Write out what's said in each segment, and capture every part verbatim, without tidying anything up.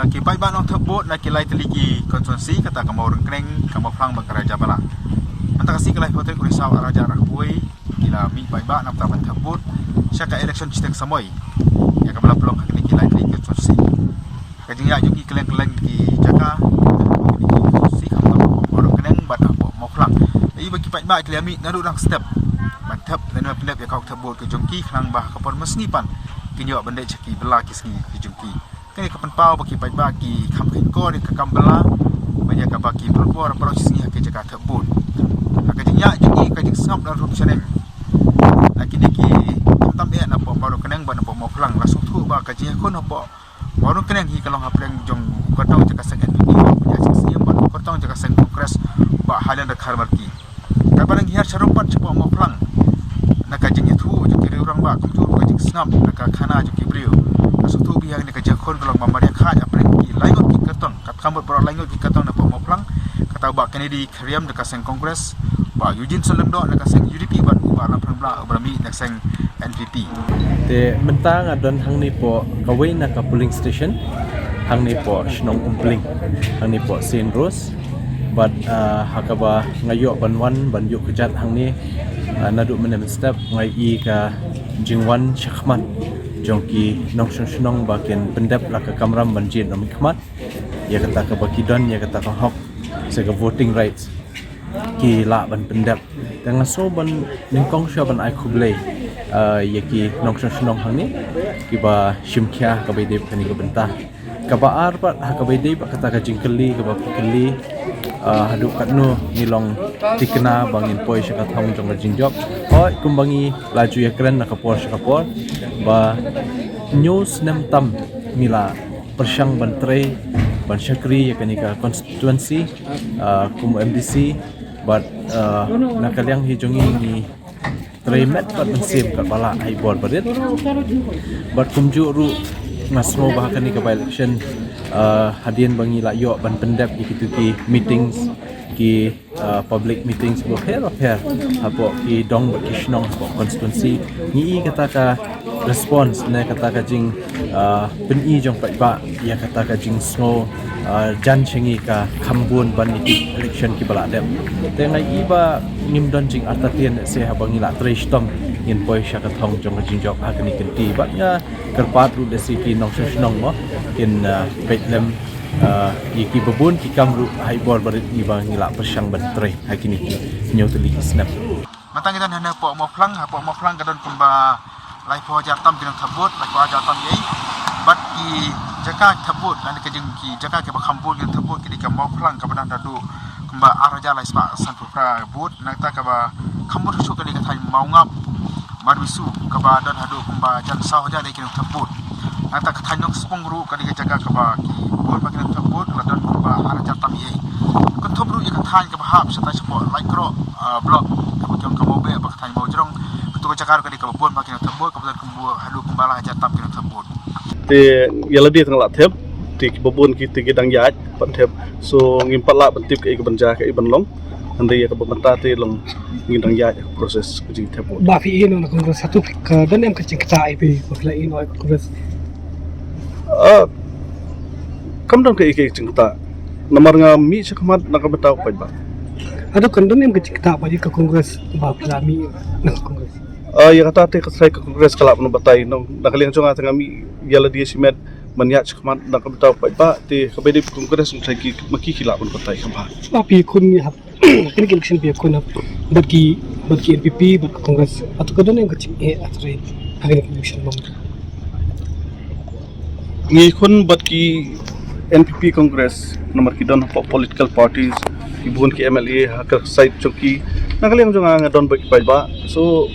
Ki paidbah nongthep vote na ki lai tylli ki constituency, kata ka Mawryngkneng, ka Mawphlang bad ka Rajabala. Mynta ka sngi ka laiphew tarik u Risaw arhajar arphew wei, ki la mih paidbah na ka bynta ban thep vote sha ka election shiteng samoi, ïa kaba la pynlong ha kine ki lai tylli ki constituency. Ka jingïaid jong ki kylleng kylleng ki jaka, kine ki constituency, khamtam hapoh Mawryngkneng bad hapoh Mawphlang. Ïa ba ki paidbah ki la mih naduh rangstep ban thep lane ban pyndep ïa ka hok thep vote ka jong ki, khnang ba ha ka por mynsngi pat kin ïoh ban leit sha ki bylla ki sngi ki jong ki. Kane ka pynpaw ba ki paidbah ki kham khein kor ïa ka kam bylla ban ïa kaba kin pynpor para shisngi ha ki jaka thep vote. Ha ka jingïaid jong ki, ka jingsngap na ruh shaneng, ha kine ki, khamtam eh napoh Mawryngkneng bad napoh Mawphlang, la sngewthuh ba ka jingïakhun hapoh Mawryngkneng hi ka long hapdeng jong u kyrtong jong ka seng N P P, Bah Pynïaid Sing Syiem, bad u kyrtong jong ka seng Congress, Bah Hailander Kharmarki. Kaba nang hiar sharum pat shapoh Mawphlang, na ka jingïathuh jong ki riew rangbah, kumjuh ka jingsngap na ka khana jong ki briew. Ka sngewthuh ba ïa kane ka jingïakhun ka long ba markha hapdeng ki laingut ki kyrtong, katkam bad baroh laingut ki kyrtong napoh Mawphlang, kata u Bah Kennedy Kharriam na ka seng Congress, Bah Eugene Syiemlieh na ka seng U D P bad u Bah Ramphrang Blah uba la mih na ka seng N P P. Te mynta nga don hangne hapoh kawei na ka polling station, hangne hapoh shnong Umpling, hangne hapoh Saint Rose. Bad, ah, ha kaba nga ïoh ban wan ban ïuh kjat hangne, ah, naduh mynne mynstep, nga ïohi ka jingwan shakhmat jong ki nongshong shnong ba kin pyndep la ka kamram ban jied noh mihkhmat ïa kata kaba ki don, ïa kata ka hok, se ka voting rights, ki lah ban pyndep. Te nga sngew ban nyngkong shuwa ban ai khublei, ah, ïa ki nongshong shnong hangne kiba shim khia ha kaba ïadei bad kane ka bynta. Kaba ar pat, ha kaba ïadei bad kata ka jingkylli kaba phi kylli, ah, haduh katno ngi long thikna ba ngin poi sha ka thong jong ka jingjop. Hooid, kumba ngi la ju ïakren na ka por sha ka por, ba hynñiew snem tam ngi la pyrshang ban trei, ban shakri ïa kane ka constituency, ah, kum M D C, bad, ah, na ka liang hi jong ngi, ngi trei met bad mynsiem katba lah ha i bor ba rit. Bad kumjuh ruh nga sngew ba ha kane ka by-election, ah, hadien ba ngi la ïoh ban pyndep ïa kitu ki meetings, ki, ah, public meetings bapher bapher hapoh ki dong bad ki shnong hapoh constituency, ngi i kata ka response ne kata ka jing, ah, pyni jong paidbah ïa kata ka jingsngew, ah, jan sha ngi ka kham bun ban ïa ki election kiba la dep. Te nga i ba ngim don jingartatien, se haba ngi la trei shitom ngin poi sha ka thong jong ka jingjop ha kane ka kynti. Bad nga kyrpad ruh da shi ki nongshong shnong mo kin, ah, peit lem, ah, ïa kiba bun ki kam ruh ha i bor ba rit ngi ba ngi la pyrshang ban trei ha kine ki hynñiew tylli ki snem. Mynta ngi don hangne hapoh Mawphlang, hapoh Mawphlang ka don kumba laiphew hajar tam ki nongthep vote, laiphew hajar tam ïa i. Bad ki jaka thep vote, lane ka jing ki jaka kiba kham bun ki nongthep vote, ki dei ka Mawphlang kaba don haduh kumba ar hajar lai spah sanphew phra vote, nangta kaba kham bun shuh ka dei ka thaiñ Mawngap, Marbisu, kaba don haduh kumba jan saw hajar ïa ki nongthep vote. Nangta ka thaiñ Nongspung ruh ka dei ka jaka kaba ki bun bha ki nongthep vote, la don kumba ar hajar tam ïa i. Kynthup ruh ïa ka thaiñ kaba hap shatai shapoh Laitkroh, ah, block, kaba ki ong ka Mawbeh bad ka thaiñ Mawjrong. Katu ka jaka ruh ka dei kaba bun bha ki nongthep vote, kaba don kumba haduh kumba lai hajar tam ki nongthep vote. Te ïa lade tang la thep, te kiba bun ki te ki dang ïaid ban thep. So ngim pat lah ban tip kaei kaban jia, kaei ban long. Hynrei ïa kaba mynta te long ngi dang ïaid ha ka process ka jingthep vote. Ba phi ïehnoh na Congress, hato ka don em ka jingktah ïa phi ba phi la ïehnoh na Congress? Ah, kam don kaei kaei ka jingktah. Namar nga mih shakhmat na ka bynta u paidbah. Hato kan don em ka jingktah ba ïa ka Congress ba phi la mih na ka Congress? Ah, ïa kata te ka trai ka Congress ka lah ban batai. Na ka liang jong nga te nga mih ïa lade shimet ban ïaid shakhmat na ka bynta u paidbah, te kaba ïadei bad Congress nga trai ki ma ki ki lah ban batai kham bha. Ba phi ïakhun ïa hap kane ka election phi ïakhun hap bad ki, bad ki N P P bad ka Congress, hato ka don em ka jingeh ha kane ka election? Ngi ïakhun bad ki N P P Congress namar ki don hapoh political parties, ki bun ki M L A ha ka side jong ki. Na ka liang jong nga nga don bad ki paidbah, so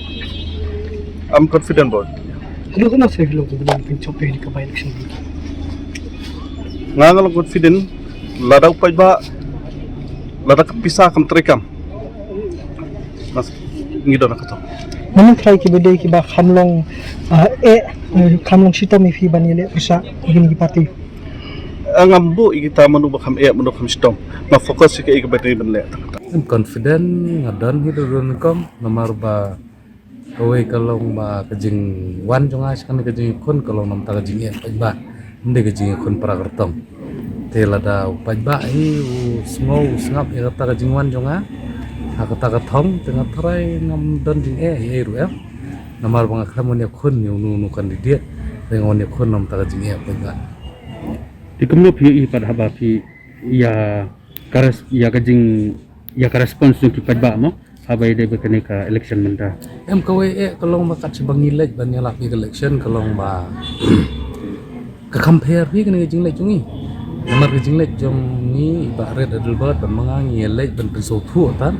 I'm confident bha. Haduh katno shuh phi long confident phin jop ïa ka by-election? Nga nga long confident lada u paidbah, lada ka pisa kam treikam. Mas ngi don ha ka thong. Mano trai kiba dei kiba kham long, ah, eh, eh, kham long shitom ïa phi ban ïaleh pyrshah ïa kine ki party? Ah, ngam buh ïa kita mano ba kham eh mano kham shitom. Nga focus ïa kaei kaba dei ban leh tang. Confident nga don hi da don kong namar ba kawei ka long ba ka jingwan jong nga sha kane ka jingïakhun ka long namar ka jingeh paidbah, ym dei ka jingïakhun para kyrtong. Te lada u paidbah hi u sngew u sngap ïa kata ka jingwan jong nga ha kata ka thong, te nga trai ngam don jingeh ïa ei ruh em. Namar ba nga khlem wan ïakhun ïa uno uno u candidate, te nga wan ïakhun namar kata ka jingeh paidbah. Te kumno phi ïohi pat haba phi ïa ka res-, ïa ka jing, ïa ka response jong ki paidbah mo, haba ïadei bad kane ka election mynta? Em, kawei eh ka long ba kat shaba ngi leit ban ïalap ïa ka election ka long ba ka compare phi kane ka jingleit jong ngi. Namar ka jingleit jong ngi i Bah Red Adelbert bad ma nga ngi leit ban pynsngewthuh tan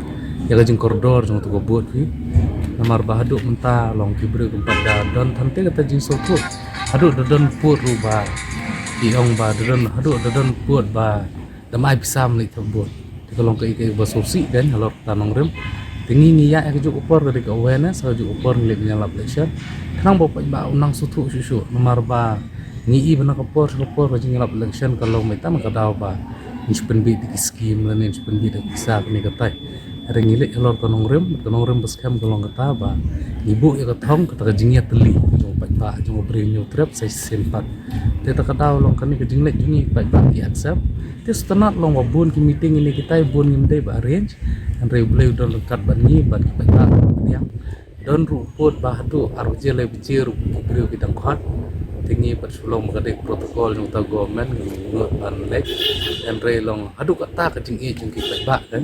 ïa ka jingkordor jong katu ka vote phi. Namar ba haduh mynta long ki briew kim pat da don than te kata jingsngewthuh. Haduh da don vote ruh ba ki ong ba da don, haduh da don vote ba da ai pisa ban leit thep vote. Te ka long kaei kaei ba sngewsih kein halor kata nongrim. Te ngi ngi ïaid ha kajuh ka por ka dei ka awareness, ha kajuh ka por ngi leit ban ïalap election. Khnang ba u paidbah u nang sngewthuh shuh shuh namar ba ngi i ba na ka por sha ka por ka jingïalap election ka long beit tang na ka daw ba ngin shu pynbeit da ki skim lane ngin shu pynbeit da ki pisa kane katai. Hynrei ngi leit halor ka nongrim, ka nongrim ba skhem ka long kata ba ngi buh ïa ka thong, kata ka jingïatylli jong u paidbah, jong u briew Hynñiewtrep sa shisien pat. Te ta ka daw long kane ka jingleit jong ngi paidbah ki accept. Te sngewtynnat long ba bun ki meeting ine kitai bun ngim dei ba arrange. Hynrei U Blei u don ryngkat bad ngi bad ki paidbah ki pdiang. Don ruh u pud ba haduh ar baje lai baje ruh ki briew ki dang khot. Te ngi pat shu long ba ka dei protocol jong uta u government, ngim nud ban leit. Hynrei long haduh kata ka jingïeit jong ki paidbah kan.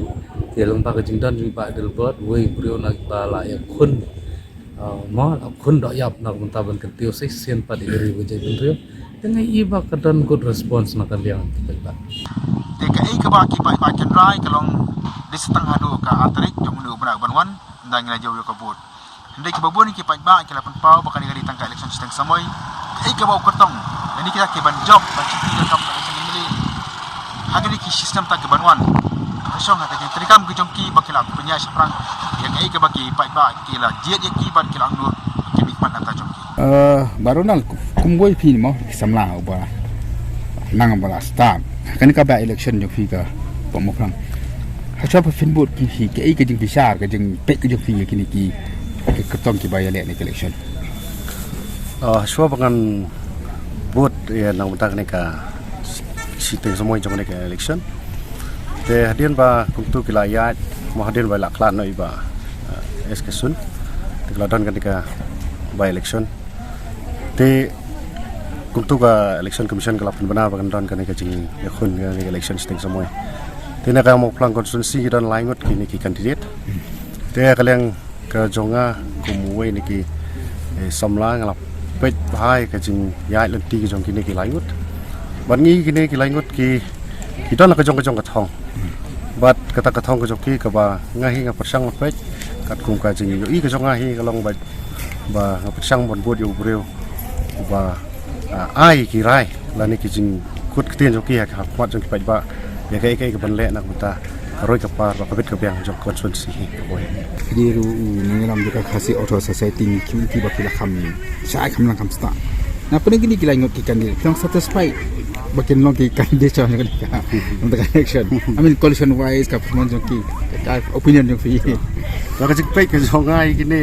Te long ba ka jingdon jong i Bah Adelbert, uwei u briew na kiba la ïakhun, ah, mo, la khun doh ïap na ka bynta ban kyntiew shisien pat ïa ka ri bajai bynriew. Te nga i ba ka don good response na ka liang ki paidbah. Te kaei kaba ki paidbah ki rai ka long dei sa tang haduh ka ar tarik jong une u bnai ban wan, ynda ngi la jew ïa ka vote. Hynrei kiba bun ki paidbah ki la pynpaw ba kane ka dei tang ka election shiteng samoi. Kaei kaba u kyrtong, lane kita ki ban jop ban shu ki ka kam ka election assembly. Ha kine ki system ta ki ban wan. Ka shong ha ka jingtrei kam ki jong ki ba ki la pynïaid shaphrang ïa kaei kaba ki paidbah ki la jied ïa ki bad ki la angnud ki mihpat nata jong ki. Eh, Bah Ronald, kum uwei phi mo ki samla uba nang ba la start. Kane ka by election jong phi ka Poh Mawphlang. Hashwa ba phin bud ki phi kaei ka jingbishar, ka jingpeit ka jong phi ïa kine ki, ki kyrtong kiba ïaleh ne ka election? Ah, hashwa ba ngan bud ïa nang mynta kane ka shiteng samoi jong kane ka election. Te hadien ba kumtu ki la ïaid, mo hadien ba la khlad noh i Bah, eh, S K Sun. Te ki la don kane ka by election. Te kumtu ka Election Commission ka la pynbna ba kan don kane ka jingïakhun kane ka election shiteng samoi. Te na ka Mawphlang constituency ki don lai ngut kine ki candidate. Te ka liang ka jong nga kum uwei na ki, eh, samla nga la peit bha ïa ka jingïaid lynti ka jong kine ki lai ngut. Bad ngi kine ki lai ngut ki, ki don la ka jong ka jong ka thong. Bad kata ka thong ka jong ki kaba nga hi nga pyrshang ban peit katkum ka jingïohi ka jong nga hi ka long ba, ba nga pyrshang ban bud ïa u briew uba, ah, ai ki rai lane ki jingkut ktien jong ki ha ka khmat jong ki paidbah ïa kaei kaei kaban leh na ka bynta ka roi ka par bad ka bit ka biang jong ka constituency hi. Ka dei ruh u nongïalam jong ka Khasi Authors Society, ngi kyrmen ki ba ki la kham shai kham lang kham stad. Na pdeng kine ki lai ngut ki candidate, phi long satisfied ba kin long ki candidate jong ka, jong ka election? I mean, coalition wise, ka performance jong ki, ka, ka opinion jong phi. Ka jingpeit ka jong nga ïa kine,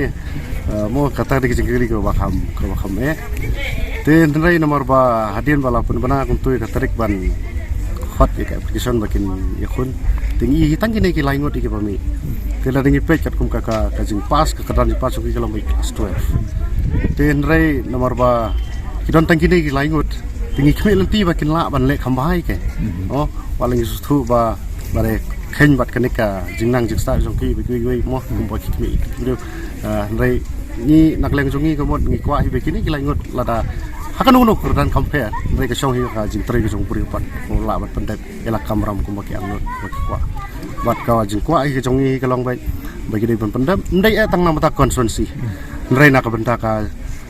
eh, mo kata dei ka jingkylli kaba kham, kaba kham eh. Te hynrei namar ba hadien ba la pynbna kumtu ïa ka tarik ban khot ïa ka application ba kin ïakhun. Te ngi hi tang kine ki lai ngut ïa kiba mih. Te lada ngi peit katkum ka, ka, ka jingpass, ka kyrdan jingpass jong ki ka long ba class twelve. Te hynrei namar ba ki don tang kine ki lai ngut, te ngi khmih lynti ba kin lah ban leh kham bha ïa ki. Oh, wat la ngi sngewthuh ba, ba dei kheiñ bad kane ka jingnang jingstad jong ki ba kiwei kiwei mo kumba ki khmih ki briew. Ah, hynrei ngi na ka liang jong ngi ka mut ngi kwah hi ba kine ki lai ngut lada ha kano kano ka kyrdan compare, hynrei ka shong hi ka jingtrei ka jong u briew pat, u lah ban pyndep ïa la ka kamram kumba ki angnud ba ki kwah. Bad ka jingkwah hi ka jong ngi ka long ba, ba ki dei ban pyndep, ym dei eh tang na bynta constituency, hynrei na ka bynta ka,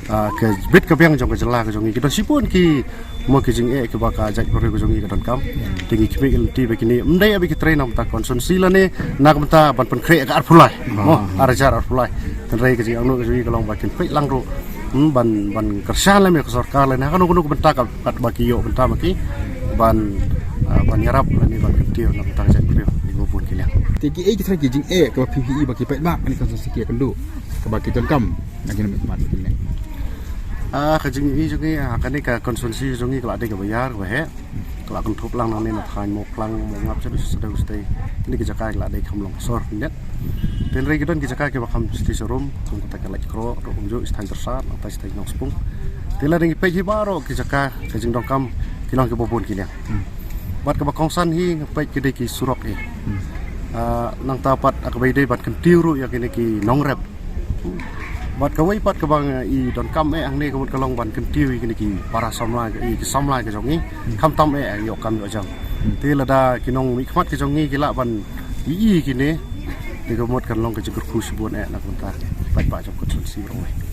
ah, ka bit ka biang jong ka jylla ka jong ngi. Ki don shibun ki, mo, ki jingeh kiba ka jaitbynriew ka jong ngi ka donkam. Te ngi khmih lynti ba kine ym dei eh ba ki trei na ka bynta constituency lane na ka bynta ban pynkhreh ka arphew lai, mo, ar hajar arphew lai. Hynrei ka jingangnud ka jong ngi ka long ba kin peit lang ruh, hmm, ban, ban kyrshan lem ïa ka sorkar lane ha kano kano ka bynta ka, katba ki ïoh bynta ma ki ban, ah, ban ïarap lane ban kyntiew na ka bynta ka jaitbynriew ïa kiba bun ki liang. Te kiei ki trai ki jingeh kiba phi, phi i ba ki paidbah kane ka constituency ki ïakynduh kaba ki donkam na kine ki mat kine? Ah, ka jingïohi jong ngi, ah, kane ka constituency jong ngi ka la dei kaba ïar kaba heh. Ka la kynthup lang nangne na thaiñ Mawphlang, Mawngap, shaduh shaduh shatei. Kine ki jaka ki la dei kham long sor khyndiat. Te hynrei ki don ki jaka kiba kham shatei sharum, kum kata ka Laitkroh ruh kumjuh, shathaiñ Tyrsad, nangta shathaiñ Nongspung. Te lada ngi peit hi baroh ki jaka ka jingdonkam ki long kiba bun ki liang. Bad kaba kongsan hi nga peit ki dei ki surok hi. Ah, nangta pat kaba ïadei ban kyntiew ruh ïa kine ki nongrep. Bad kawei pat kaba ngi donkam eh hangne ka mut ka long ban kyntiew ïa kine ki para samla, ïa ki samla ka jong ngi. Khamtam eh ïoh kam ïoh jam. Te lada ki nongmihkhmat ka jong ngi ki lah ban ïohi ïa kine, te ka mut kan long ka jingkyrkhu shibun eh na ka bynta paidbah jong ka constituency baroh.